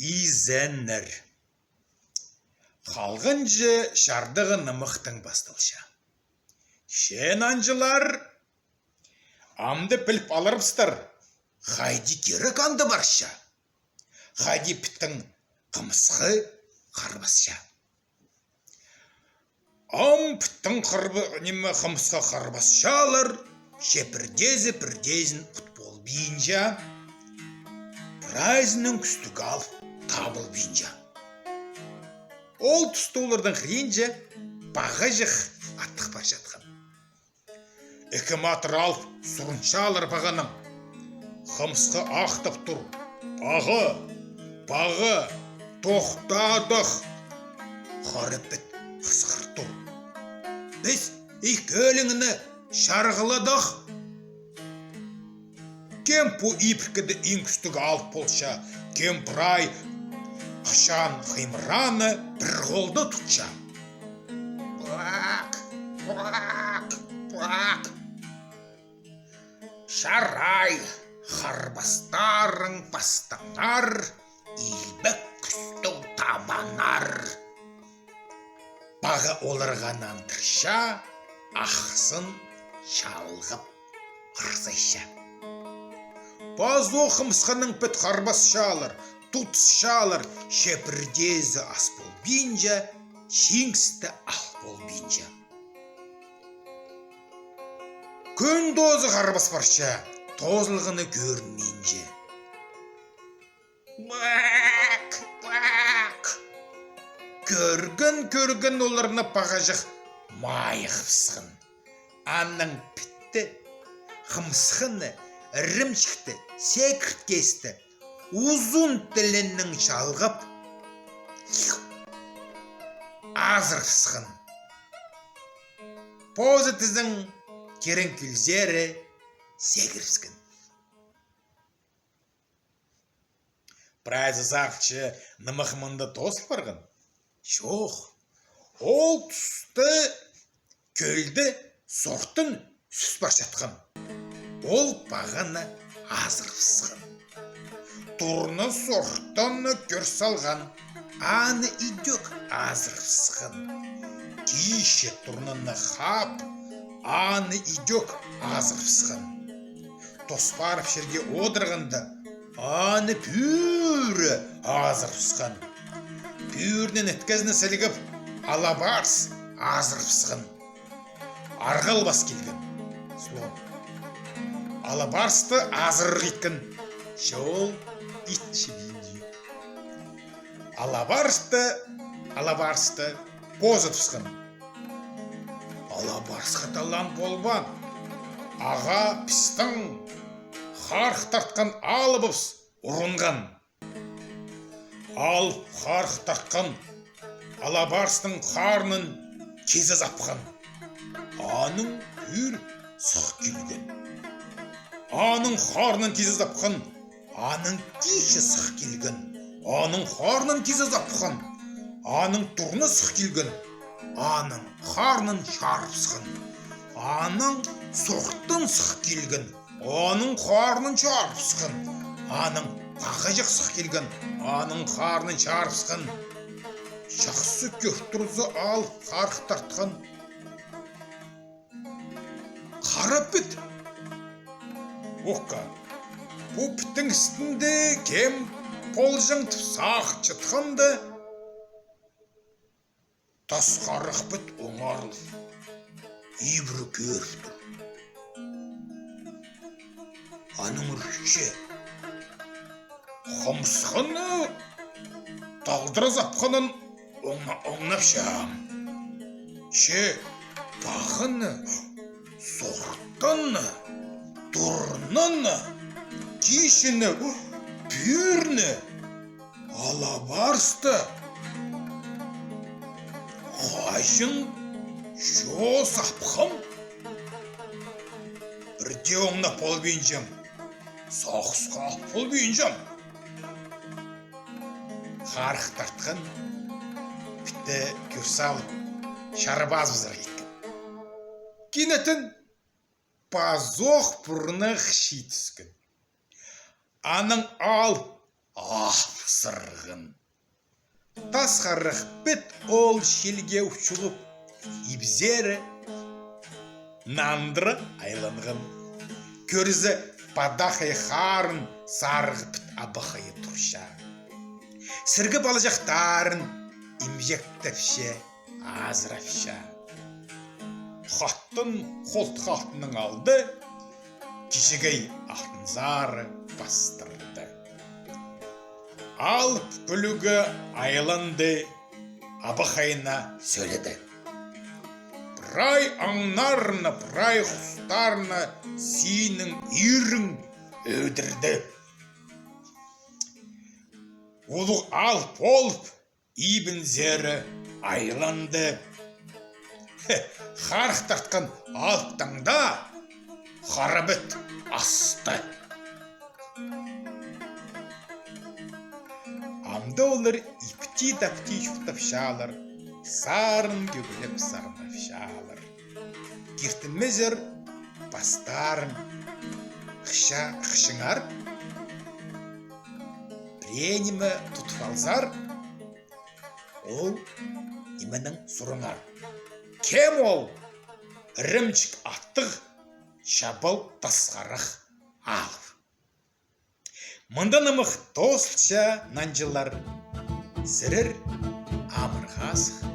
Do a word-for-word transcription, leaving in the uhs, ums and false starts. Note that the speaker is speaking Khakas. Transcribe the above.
изеннер. Халғанҷы чардығы нымахтаң пасталча. Че, нанҷылар, амды піліп аларбыстар, хайди кирек анда парча, хайди піттің хымысха харбасча. Ам піттің хырбы-, ниме, хымысха харбасчалар, че пірдеезі пірдеезін ут полбинча, прайзының кӱстіг алып табылбинча. Ол туста оларның хыринҷа пағаҷах аттығ парчатхан. Ікі матыр алып сурынчалар пағанаң. Хымысха ахтап тур: «Паға, паға, тохтадах!» Хара піт хысхыр тур: «Піс ікӧлеңні чарғыладах!» Кем пу ибіркіде иң кӱстіг алып полча, кем прай хычаан хыймыраны пір холда тутча. Пуак, пуак, пуак. Чарай, харбастарың пастаңар, илбек кӱстіг табанар. Паға оларға нандырча, ахсын чалғап ырзайча. Пазох хымысханаң піт харбасчалар, тутысчалар, че пірдеезі ас полбинча, чиңісті ал полбинча. Кӱн тоозы харбас парча, тоозылғаны кӧрінминче. Пуак, пуак. Кӧрген-кӧрген оларны пағаҷах майығыбысхан. Анаң пітті, хымысханы, ірімҷікті, сеекірткесті узун тілінең чалғап азырыбысхан. Позы тізең кирең кӧлзері сегірібіскен. Прайзы сағынча, нымах мында тоозыл парған. Чох. Ол туста кӧлде сортын сӱс парчатхан. Ол пағаны азырыбысхан. Турны сортын кӧр салған, аны идӧк азырыбысхан. Киҷе турнаны хаап, аны идӧк азырыбысхан. Тос парып чирге одырғанда, аны пӱӱр азырыбысхан. Пӱӱрнің іткезіне сілігіп, алабарыс азырыбысхан. Арғыл пас килген. Слон. Алабарысты азырарға иткен. Че ол ит чібинче. Алабарысты, алабарысты позытыбысхан. Алабарысха талаан полбаан. Ағаа пістің харых тартхан алыбыс урунған. Алып харых тартхан алабарыстың харынын кизе сапхан. Аның пӱӱр сых килген. Аның харынын кизе сапхан. Аның киҷі сых килген. Аның харынын кизе сапхан. Аның турны сых килген. Аның харынын чарыбысхан. Аның сортын сых килген. Аның харынын чарыбысхан. Аның пағаҷах сых килген. Аның харынын чарыбысхан. Чахсы кӧр турза, алып харых тартхан хара піт. Ока, пу піттің істінде кем полҷаң тіп сағынчатханда, тас харах піт оңарыл ибіре кӧріп тур. Аның ӱрче хымысханы талдыра сапханын оңна-, оңнапчам. Че пағаны, сортыны, турнаны, киҷіні, пӱӱрні, алабарысты хаҷан чоо сапхам, пірдее оңнап полбинчам, сағысха ал полбинчам. Харах тартхан пітті кӧр салып, чарабазыбызарға иткен. Кинетін пазох пурнах читіскен. Анаң ал Ах, сырғын! Тасхарах піт ол чилге учулып, ибзері нандыра айланған. Кӧрзе, падахай харын сарығ піт абахайы турча. Сіргі палаҷахтарын имҷектепче, азырапча. Хатын холтых алтының алды, кічігей алтын сары пастырды. Алып кӱлӱге айланды, абахайына сӧледі: «Прай аңнарны, прай хустарны синің ирің ӧдірді». Улуғ алып полып, ибінзері айланды. Хе, харах тартхан алыптаң даа хара піт асты. Амды олар ипти-тапти чуртапчалар, сарын кӧглеп сарнапчалар. Киртінмезер пастарын хыша-, хыхчаңар, пірее ниме тудып алзар, ол нименең сураңар: «Кем ол?» «Ірімҷік аттығ чабал тасхарах алып». Мында нымах тоозылча, нанҷылар. Сірер амыр-хазых